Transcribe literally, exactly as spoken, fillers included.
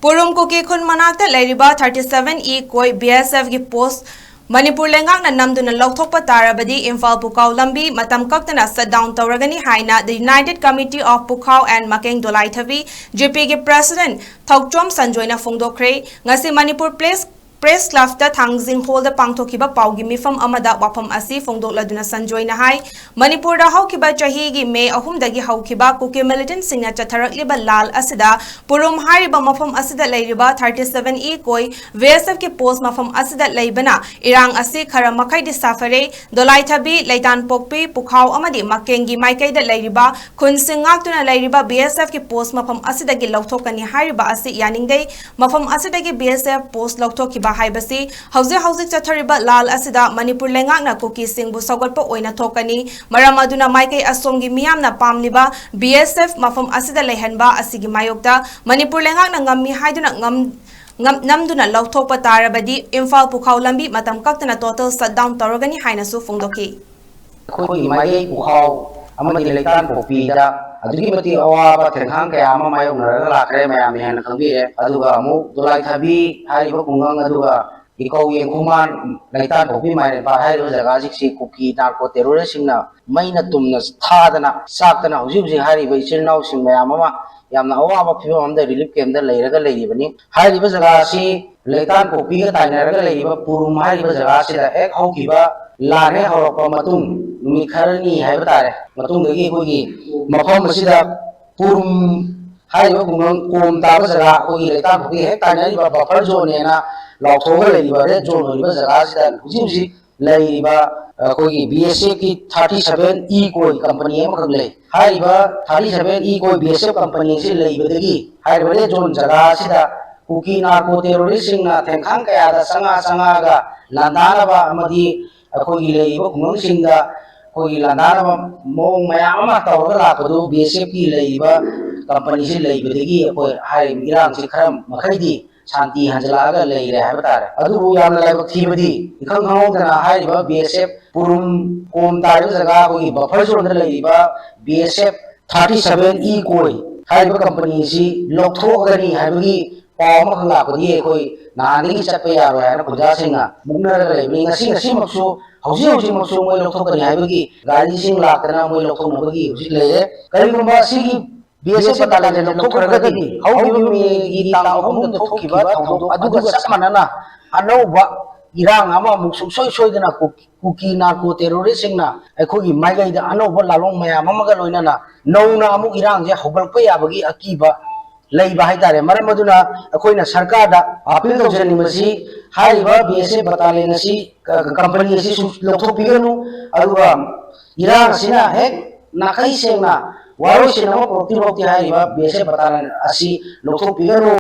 ꯄꯨꯔꯨꯝ ꯀꯨꯀꯤ ꯈꯨꯟ ꯃꯅꯥꯛꯇ ꯂꯩꯔꯤꯕ thirty seven E ꯀꯣꯏ B S F ꯒꯤ ꯄꯣꯁ ꯃꯅꯤꯄꯨꯔ ꯂꯩꯉꯥꯛꯅ ꯅꯝꯗꯨꯅ ꯂꯧꯊꯣꯛꯄ ꯇꯥꯔꯕꯗꯤ ꯏꯝꯐꯥꯜ ꯄꯨꯈꯥꯎ ꯂꯝꯕꯤ ꯃꯇꯝ ꯀꯛꯇꯅ shut down ꯇꯧꯔꯒꯅꯤ ꯍꯥꯏꯅ The United Committee of ꯄꯨꯈꯥꯎ and ꯃꯀꯦꯡ ꯗꯣꯂꯥꯏꯊꯕꯤ, G P ꯒꯤ president ꯊꯧꯆꯣꯝ ꯁꯟꯖꯣꯏꯅ ꯐꯣꯡꯗꯣꯛꯈ꯭ꯔꯦ꯫ ꯉꯁꯤ ꯃꯅꯤꯄꯨꯔ ꯄ꯭ꯂꯦꯁ ꯄ꯭ꯔꯦꯁ ꯀ꯭ꯂꯕꯇ ꯊꯥꯡꯖꯤꯡ ꯍꯣꯜꯗ ꯄꯥꯡꯊꯣꯛꯈꯤꯕ ꯄꯥꯎꯒꯤ ꯃꯤꯐꯝ ꯑꯃꯗ ꯋꯥꯐꯝ ꯑꯁꯤ ꯐꯣꯡꯗꯣꯛꯂꯗꯨꯅ ꯁꯟꯖꯣꯏꯅ ꯍꯥꯏ, ꯃꯅꯤꯄꯨꯔꯗ ꯍꯧꯈꯤꯕ ꯆꯍꯤꯒꯤ ꯃꯦ ꯑꯍꯨꯝꯗꯒꯤ ꯍꯧꯈꯤꯕ ꯀꯨꯀꯤ ꯃꯤꯂꯤꯇꯦꯟꯠꯁꯤꯡꯅ ꯆꯠꯊꯔꯛꯂꯤꯕ ꯂꯥꯜ ꯑꯁꯤꯗ ꯄꯨꯔꯨꯝ ꯍꯥꯏꯔꯤꯕ ꯃꯐꯝ ꯑꯁꯤꯗ ꯂꯩꯔꯤꯕ thirty seven E ꯀꯣꯏ B S F ꯀꯤ ꯄꯣꯁ ꯃꯐꯝ ꯑꯁꯤꯗ ꯂꯩꯕꯅ ꯏꯔꯥꯡ ꯑꯁꯤ ꯈꯔ ꯃꯈꯩꯗꯤ ꯁꯥꯐꯔꯦ꯫ ꯗꯣꯂꯥꯏꯊꯕꯤ, ꯂꯩꯇꯥꯟꯄꯣꯛꯄꯤ, ꯄꯨꯈꯥꯎ ꯑꯃꯗꯤ ꯃꯀꯦꯡꯒꯤ ꯃꯥꯏꯀꯩꯗ ꯂꯩꯔꯤꯕ ꯈꯨꯟꯁꯤꯡ ꯉꯥꯛꯇꯨꯅ ꯂꯩꯔꯤꯕ B S F ꯀꯤ ꯄꯣꯁ ꯃꯐꯝ ꯑꯁꯤꯗꯒꯤ ꯂꯧꯊꯣꯛꯀꯅꯤ ꯍꯥꯏꯔꯤꯕ ꯑꯁꯤ ꯌꯥꯅꯤꯡꯗꯦ꯫ ꯃꯐꯝ ꯑꯁꯤꯗꯒꯤ B S F ꯄꯣꯁ ꯂꯧꯊꯣꯛꯈꯤꯕ ꯍꯥꯏꯕꯁꯤ ꯍꯧꯖꯤꯛ ꯍꯧꯖꯤꯛ ꯆꯠꯊꯔꯤꯕ ꯂꯥꯜ ꯑꯁꯤꯗ ꯃꯅꯤꯄꯨꯔ ꯂꯩꯉꯥꯛꯅ ꯀꯨꯀꯤꯁꯤꯡꯕꯨ ꯁꯧꯒꯠꯄ ꯑꯣꯏꯅ ꯊꯣꯛꯀꯅꯤ꯫ ꯃꯔꯝ ꯑꯗꯨꯅ ꯃꯥꯏꯀꯩ ꯑꯁꯣꯝꯒꯤ ꯃꯤꯌꯥꯝꯅ ꯄꯥꯝꯂꯤꯕ B S F ꯃꯐꯝ ꯑꯁꯤꯗ ꯂꯩꯍꯟꯕ ꯑꯁꯤꯒꯤ ꯃꯥꯌꯣꯛꯇ ꯃꯅꯤꯄꯨꯔ ꯂꯩꯉꯥꯛꯅ ꯉꯝꯃꯤ ꯍꯥꯏꯗꯨꯅ ꯉꯝ-, ꯉꯝ-, ꯅꯝꯗꯨꯅ ꯂꯧꯊꯣꯛꯄ ꯇꯥꯔꯕꯗꯤ ꯏꯝꯐꯥꯜ ꯄꯨꯈꯥꯎ ꯂꯝꯕꯤ ꯃꯇꯝ ꯀꯛꯇꯅ total shutdown ꯇꯧꯔꯒꯅꯤ ꯍꯥꯏꯅꯁꯨ ꯐꯣꯡꯗꯣꯛꯈꯤ꯫ ꯑꯩꯈꯣꯏꯒꯤ ꯃꯥꯏꯀꯩ ꯄꯨꯈꯥꯎ ꯑꯃꯗꯤ ꯂꯩꯇꯥꯟꯄꯣꯛꯄꯤꯗ ꯑꯗꯨꯛꯀꯤ ꯃꯇꯤꯛ ꯑꯋꯥꯕ ꯊꯦꯡꯈꯥꯡ ꯀꯌꯥ ꯑꯃ ꯃꯥꯌꯣꯛꯅꯔꯒ ꯂꯥꯛꯈ꯭ꯔꯦ, ꯃꯌꯥꯝꯅ ꯍꯦꯟꯅ ꯈꯪꯕꯤꯔꯦ꯫ ꯑꯗꯨꯒ ꯑꯃꯨꯛ ꯗꯣꯂꯥꯏꯊꯥꯕꯤ ꯍꯥꯏꯔꯤꯕ ꯈꯨꯡꯒꯪ ꯑꯗꯨꯒ ꯏꯀꯧ ꯌꯦꯡꯈꯨꯃꯥꯟ, ꯂꯩꯇꯥꯟꯄꯣꯛꯄꯤ ꯃꯥꯏꯔꯦꯟꯄꯥꯠ ꯍꯥꯏꯔꯤꯕ ꯖꯒꯥꯁꯤꯡꯁꯤ ꯀꯨꯀꯤ ꯅꯥꯔꯀꯣ ꯇꯦꯔꯣꯔꯤꯁꯁꯤꯡꯅ ꯃꯩꯅ ꯇꯨꯝꯅ ꯊꯥꯗꯅ ꯆꯥꯛꯇꯅ ꯍꯧꯖꯤꯛ ꯍꯧꯖꯤꯛ ꯍꯥꯏꯔꯤꯕ ꯏꯆꯤꯜ ꯏꯅꯥꯎꯁꯤꯡ ꯃꯌꯥꯝ ꯑꯃ ꯌꯥꯝꯅ ꯑꯋꯥꯕ ꯐꯤꯕꯝ ꯑꯃꯗ ꯔꯤꯂꯤꯐ ꯀꯦꯝꯞꯇ ꯂꯩꯔꯒ ꯂꯩꯔꯤꯕꯅꯤ꯫ ꯍꯥꯏꯔꯤꯕ ꯖꯒꯥ ꯑꯁꯤ ꯂꯩꯇꯥꯟꯄꯣꯛꯄꯤꯒ ꯇꯥꯏꯅꯔꯒ ꯂꯩꯔꯤꯕ ꯄꯨꯔꯨꯝ ꯍꯥꯏꯔꯤꯕ ꯖꯒꯥ ꯑꯁꯤꯗ ꯍꯦꯛ ꯍꯧꯈꯤꯕ ꯂꯥꯟ ꯍꯦꯛ ꯍꯧꯔꯛꯄ ꯃꯇꯨꯡ ꯅꯨꯃꯤꯠ ꯈꯔꯅꯤ ꯍꯥꯏꯕ ꯇꯥꯔꯦ, ꯃꯇꯨꯡꯗꯒꯤ ꯑꯩꯈꯣꯏꯒꯤ ꯃꯐꯝ ꯑꯁꯤꯗ ꯄꯨꯔꯨꯝ ꯍꯥꯏꯔꯤꯕ ꯈꯨꯡꯒꯪ ꯀꯣꯝ ꯇꯥꯕ ꯖꯒꯥ, ꯑꯩꯈꯣꯏꯒꯤ ꯂꯩꯇꯥꯟꯄꯣꯛꯄꯤ ꯍꯦꯛ ꯇꯥꯏꯅꯔꯤꯕ buffer zone ꯅꯦꯅ ꯂꯥꯎꯊꯣꯛꯑꯒ ꯂꯩꯔꯤꯕ red zone ꯑꯣꯏꯔꯤꯕ ꯖꯒꯥ ꯑꯁꯤꯗ ꯍꯧꯖꯤꯛ ꯍꯧꯖꯤꯛ ꯂꯩꯔꯤꯕ ꯑꯩꯈꯣꯏꯒꯤ B S F ꯀꯤ thirty seven E ꯀꯣꯏ company ꯑꯃꯈꯛ ꯂꯩ꯫ ꯍꯥꯏꯔꯤꯕ thirty seven E ꯀꯣꯏ B S F company ꯑꯁꯤ ꯂꯩꯕꯗꯒꯤ ꯍꯥꯏꯔꯤꯕ red zone ꯖꯒꯥ ꯑꯁꯤꯗ ꯀꯨꯀꯤ ꯅꯥꯔꯀꯣ ꯇꯦꯔꯣꯔꯤꯁꯁꯤꯡꯅ ꯊꯦꯡꯈꯥꯡ ꯀꯌꯥꯗ ꯆꯪꯉꯛ ꯆꯪꯉꯛꯑꯒ ꯂꯥꯟꯗꯥꯅꯕ ꯑꯃꯗꯤ ꯑꯩꯈꯣꯏꯒꯤ ꯂꯩꯔꯤꯕ ꯈꯨꯡꯒꯪꯁꯤꯡꯗ ꯑꯩꯈꯣꯏꯒꯤ ꯂꯥꯟꯗꯥꯅꯕ ꯃꯑꯣꯡ ꯃꯌꯥꯝ ꯑꯃ ꯇꯧꯔꯒ ꯂꯥꯛꯄꯗꯨ B S F ꯀꯤ ꯂꯩꯔꯤꯕ company ꯁꯤ ꯂꯩꯕꯗꯒꯤ ꯑꯩꯈꯣꯏ ꯍꯥꯏꯔꯤꯕ ꯏꯔꯥꯡꯁꯤ ꯈꯔ ꯃꯈꯩꯗꯤ ꯁꯥꯟꯇꯤ ꯍꯟꯖꯤꯜꯂꯛꯑꯒ ꯂꯩꯔꯦ ꯍꯥꯏꯕ ꯇꯥꯔꯦ꯫ ꯑꯗꯨꯕꯨ ꯌꯥꯝꯅ ꯂꯥꯏꯕꯛ ꯊꯤꯕꯗꯤ ꯏꯈꯪ ꯈꯪꯍꯧꯗꯅ ꯍꯥꯏꯔꯤꯕ B S F ꯄꯨꯔꯨꯝ ꯀꯣꯝ ꯇꯥꯔꯤꯕ ꯖꯒꯥ ꯑꯩꯈꯣꯏꯒꯤ buffer zone ꯗ ꯂꯩꯔꯤꯕ B S F thirty seven E ꯀꯣꯏ ꯍꯥꯏꯔꯤꯕ company ꯑꯁꯤ ꯂꯧꯊꯣꯛꯑꯒꯅꯤ ꯍꯥꯏꯕꯒꯤ ꯄꯥꯎ ꯑꯃꯈꯛ ꯂꯥꯛꯄꯗꯤ ꯑꯩꯈꯣꯏ ꯅꯍꯥꯟꯗꯒꯤ ꯆꯠꯄ ꯌꯥꯔꯣꯏ ꯍꯥꯏꯅ ꯈꯨꯟꯖꯥꯁꯤꯡꯅ ꯃꯨꯛꯅꯔꯒ ꯂꯩꯕꯅꯤ꯫ ꯉꯁꯤ, ꯉꯁꯤꯃꯛꯁꯨ, ꯍꯧꯖꯤꯛ ꯍꯧꯖꯤꯛꯃꯛꯁꯨ ꯃꯣꯏ ꯂꯧꯊꯣꯛꯀꯅꯤ ꯍꯥꯏꯕꯒꯤ ꯒꯥꯔꯤꯁꯤꯡ ꯂꯥꯛꯇꯅ ꯃꯣꯏ ꯂꯧꯊꯣꯛꯅꯕꯒꯤ ꯍꯧꯖꯤꯛ ꯂꯩꯔꯦ꯫ ꯀꯔꯤꯒꯨꯝꯕ ꯁꯤꯒꯤ ꯕꯤ ꯑꯦꯁ ꯑꯦꯐ ꯕꯇꯥꯂꯤꯌꯟꯁꯦ ꯂꯧꯊꯣꯛꯈ꯭ꯔꯒꯗꯤ ꯍꯧꯈꯤꯕ ꯃꯦꯒꯤ ꯇꯥꯡ ꯑꯍꯨꯝꯗ ꯊꯣꯛꯈꯤꯕ ꯊꯧꯗꯣꯛ ꯑꯗꯨꯒ ꯆꯞ ꯃꯥꯟꯅꯅ ꯑꯅꯧꯕ ꯏꯔꯥꯡ ꯑꯃ ꯑꯃꯨꯛ ꯁꯨꯡꯁꯣꯏ ꯁꯣꯏꯗꯅ ꯀꯨꯀꯤ ꯀꯨꯀꯤ ꯅꯥꯔꯀꯣ ꯇꯦꯔꯣꯔꯤꯁꯁꯤꯡꯅ ꯑꯩꯈꯣꯏꯒꯤ ꯃꯥꯏꯀꯩꯗ ꯑꯅꯧꯕ ꯂꯥꯂꯣꯡ ꯃꯌꯥꯝ ꯑꯃꯒ ꯂꯣꯏꯅꯅ ꯅꯧꯅ ꯑꯃꯨꯛ ꯏꯔꯥꯡꯁꯦ ꯍꯧꯒꯠꯂꯛꯄ ꯌꯥꯕꯒꯤ ꯑꯀꯤꯕ ꯂꯩꯕ ꯍꯥꯏꯇꯥꯔꯦ꯫ ꯃꯔꯝ ꯑꯗꯨꯅ ꯑꯩꯈꯣꯏꯅ ꯁꯔꯀꯥꯔꯗ ꯑꯄꯤꯜ ꯇꯧꯖꯅꯤꯡꯕꯁꯤ, ꯍꯥꯏꯔꯤꯕ ꯕꯤ ꯑꯦꯁ ꯑꯦꯐ ꯕꯇꯥꯂꯤꯌꯟ ꯑꯁꯤ, ꯀ-, ꯀꯝꯄꯅꯤ ꯑꯁꯤ ꯁꯨ-, ꯂꯧꯊꯣꯛꯄꯤꯒꯅꯨ, ꯑꯗꯨꯒ ꯏꯔꯥꯡ ꯑꯁꯤꯅ ꯍꯦꯛ ꯅꯥꯈꯩ ꯁꯦꯡꯅ ꯋꯥꯔꯣꯏꯁꯤꯟ ꯑꯃ ꯄꯨꯔꯛꯇ꯭ꯔꯤ ꯐꯥꯎꯗꯤ ꯍꯥꯏꯔꯤꯕ ꯕꯤ ꯑꯦꯁ ꯑꯦꯐ ꯕꯇꯥꯂꯤꯌꯟ ꯑꯁꯤ ꯂꯧꯊꯣꯛꯄꯤꯒꯅꯨ꯫